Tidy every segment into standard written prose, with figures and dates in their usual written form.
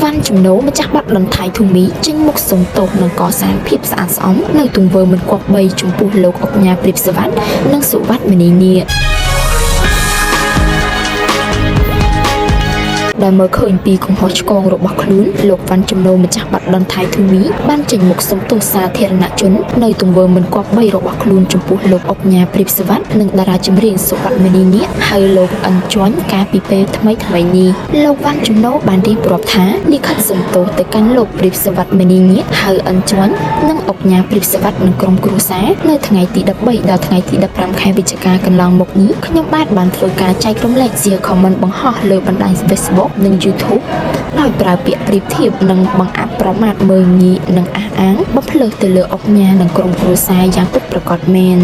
វ៉ាន់ជំនោម្ចាស់បទ Don't Lie to Me ចេញមុខសុំទោសនិងកសាងភាពស្អាតស្អំនៅទង្វើមិនគប្បីចំពោះលោកឧកញ៉ាព្រាបសុវត្ថិនិងសុវត្ថិមនីនាគ ដែលមើលឃើញពីកំហុសឆ្គងរបស់ខ្លួនលោកវ៉ាន់ជំនោម្ចាស់បទ Don't Lie to Me បានចេញមុខសុំទោសសាធារណជននៅទង្វើមិនគប្បីរបស់ខ្លួនចំពោះលោកឧកញ៉ាព្រាបសុវត្ថិនិងតារាចម្រៀងសុវត្ថិមនីនាគហើយលោកអិនជន់កាលពីពេលថ្មីថ្មីៗនេះលោកវ៉ាន់ជំនោបានរៀបរាប់ថាលិខិតសុំទោសទៅកាន់លោកព្រាបសុវត្ថិមនីនាគហើយអិនជន់និងឧកញ៉ាព្រាបសុវត្ថិនិងក្រុមគ្រួសារនៅថ្ងៃទី13ដល់ថ្ងៃទី15ខែវិច្ឆិកាកន្លងមកនេះខ្ញុំបាទបានធ្វើការចែករំលែកជា comment បង្ហោះលើបណ្ដាញ Facebook និង YouTube ដោយប្រើពាក្យប្រៀបធៀបនិងបង្អាប់ប្រមាថមើលងាយនិងអះអាងបំភ្លើសទៅលើឧកញ៉ានិងក្រុមគ្រួសារយ៉ាងពិតប្រាកដមែន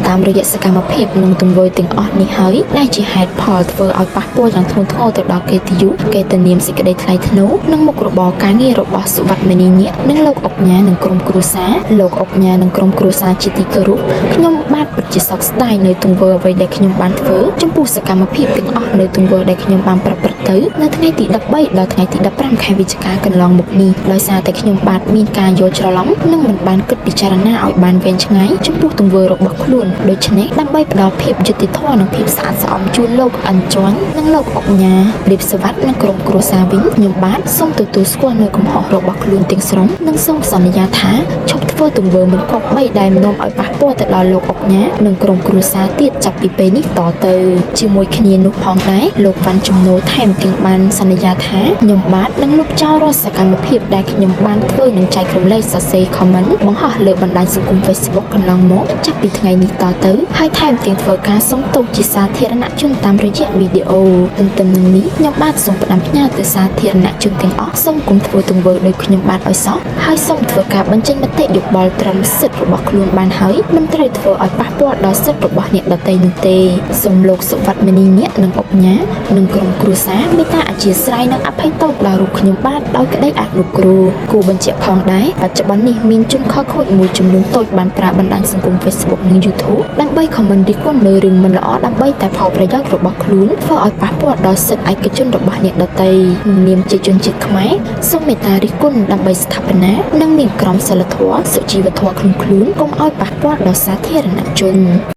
តាមរយៈសកម្មភាពនិងទង្វើទាំងអស់នេះហើយដែលជាហេតុផលធ្វើឲ្យប៉ះពាល់យ៉ាងធ្ងន់ធ្ងរទៅដល់កិត្តិយសកិត្តិនាមសេចក្តីថ្លៃថ្នូរនិងមុខរបរការងាររបស់សុវត្ថិមនីនាគនិងលោកឧកញ៉ានិងក្រុមគ្រួសារលោកឧកញ៉ានិងក្រុមគ្រួសារជាទីគោរពខ្ញុំបាទពិតជាសោកស្ដាយនៅទង្វើអ្វីដែលខ្ញុំបានធ្វើចំពោះសកម្មភាពទាំងអស់នៅទង្វើដែលខ្ញុំបានប្រព្រឹត្តទៅនៅថ្ងៃទី13ដល់ថ្ងៃទី15ខែវិច្ឆិកាកន្លងមកនេះដោយសារតែខ្ញុំបាទមានការយល់ច្រឡំនិងមិនបានគិតពិចារណាឲ្យបានវែងឆ្ងាយចំពោះទង្វើរបស់ខ្លួនដូច្នេះដើម្បីផ្ដល់ភាពយុត្តិធម៌និងភាពស្អាតស្អំជូនលោកអិនជន់និងលោកឧកញ៉ាព្រាបសុវត្ថិនិងក្រុមគ្រួសារវិញខ្ញុំបាទសូមទទួលស្គាល់នៅកំហុសរបស់ខ្លួនទាំងស្រុងនិងសូមសន្យាថាឈប់ធ្វើទង្វើមិនគប្បីដែលនាំឲ្យប៉ះពាល់ទៅដល់លោកឧកញ៉ានិងក្រុមគ្រួសារទៀតចាប់ពីពេលនេះតទៅជាមួយគ្នានោះផងដែរលោកវ៉ាន់ជំនោថែមទាំងបានសន្យាថាខ្ញុំបាទនឹងលុបចោលរាល់សកម្មភាពដែលខ្ញុំបានធ្វើនិងចែករំលែកសរសេរ comment បង្ហោះលើបណ្ដាញសង្គម Facebook កន្លងមកចាប់ពីថ្ងៃនេះតទៅហើយថែមទាំងធ្វើការសុំទោសជាសាធារណជនតាមរយៈវីដេអូទន្ទឹមនឹងនេះខ្ញុំបាទសូមផ្ដាំផ្ញើទៅសាធារណជនទាំងអស់សូមកុំធ្វើទង្វើដោយខ្ញុំបាទឲ្យសោះហើយសូមធ្វើការបញ្ចេញមតិយោបល់ត្រឹមសិទ្ធិរបស់ខ្លួនបានហើយមិនត្រូវធ្វើឲ្យប៉ះពាល់ដល់សិទ្ធិរបស់អ្នកដទៃនោះទេសូមលោកសុវត្ថិមនីនាគនិងឧកញ៉ានិងក្រុមគ្រួសារមេត្តាអធ្យាស្រ័យនិងអភ័យទោសដល់រូបខ្ញុំបាទដោយក្តីអនុគ្រោះគួរបញ្ជាក់ផងដែរបច្ចុប្បន្ននេះមានជនខិលខូចមួយចំនួនតូចបានប្រើបណ្ដាញសង្គម Facebook និង YouTube ដើម្បី comment រិះគន់លើរឿងមិនល្អដើម្បីតែផលប្រយោជន៍របស់ខ្លួនធ្វើឲ្យប៉ះពាល់ដល់សិទ្ធិឯកជនរបស់អ្នកដទៃក្នុងនាមជាជនជាតិខ្មែរសូមមេត្តារិះគន់ដើម្បីស្ថាបនានិងមានក្រមសីលធម៌សុជីវធម៌ក្នុងខ្លួនកុំឲ្យប៉ះពាល់ដល់សាធារណជន។